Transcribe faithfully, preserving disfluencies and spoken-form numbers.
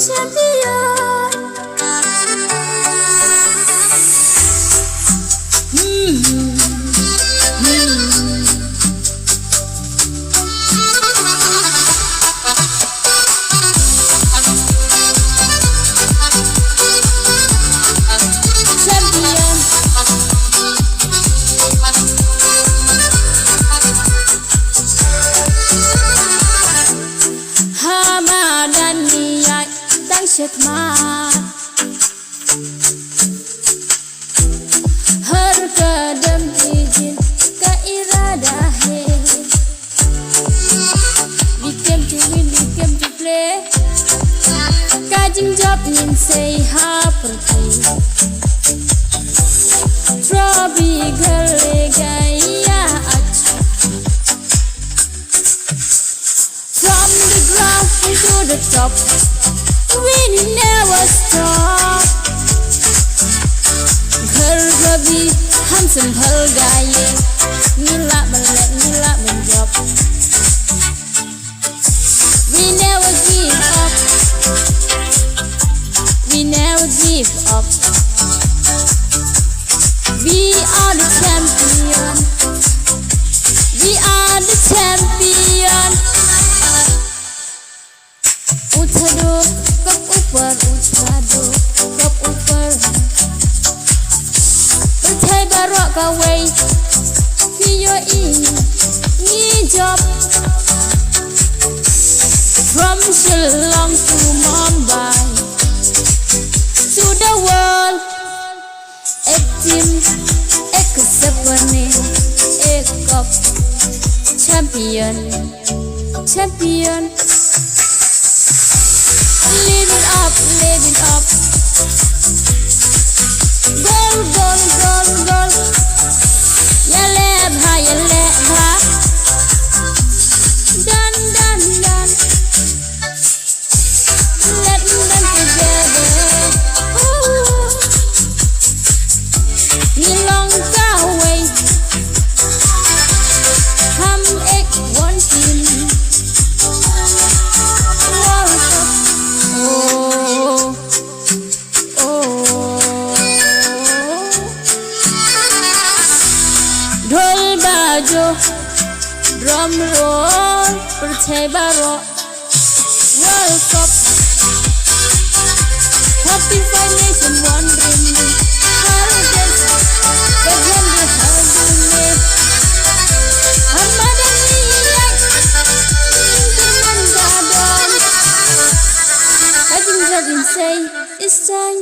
Champion. Champion. Ha madan ïaid tang shakmat. Har ka dam ki jin ka irada hai. We came to win, we came to play. Ka jingjop ngin sei ha pyrthei. Trophy ghar le gaya ach. From the ground to the top, we never stop. Ghar ka bi ham symphal gaya, ngi lah ban leh, ngi lah ban jop. We never give up. We never give up. We are the champion. We are the champion. U thaduh kap u par, u thaduh kap u par. Pyrthei baroh kawei, phi ïohi ngi jop. From Shillong to Mumbai to the world. Ek team, ek sapne, ek cup. Champion, champion. Live it up, live it up. Goal, goal, goal, goal. Ïaleh bha, ïaleh bha. Done, done, done. Let them together. Ooh. Ngi long kawei. Ham ek one team. World Cup. Oh. Oh. Dhol bajo, drum roll, pyrthei baroh. World Cup. Forty-five nation wandering. Har desh, ka jam de har dune. Har madan ïaid, ïaid, ïaid, ïaid, ïaid. Ka jingjop ngin sei, it's time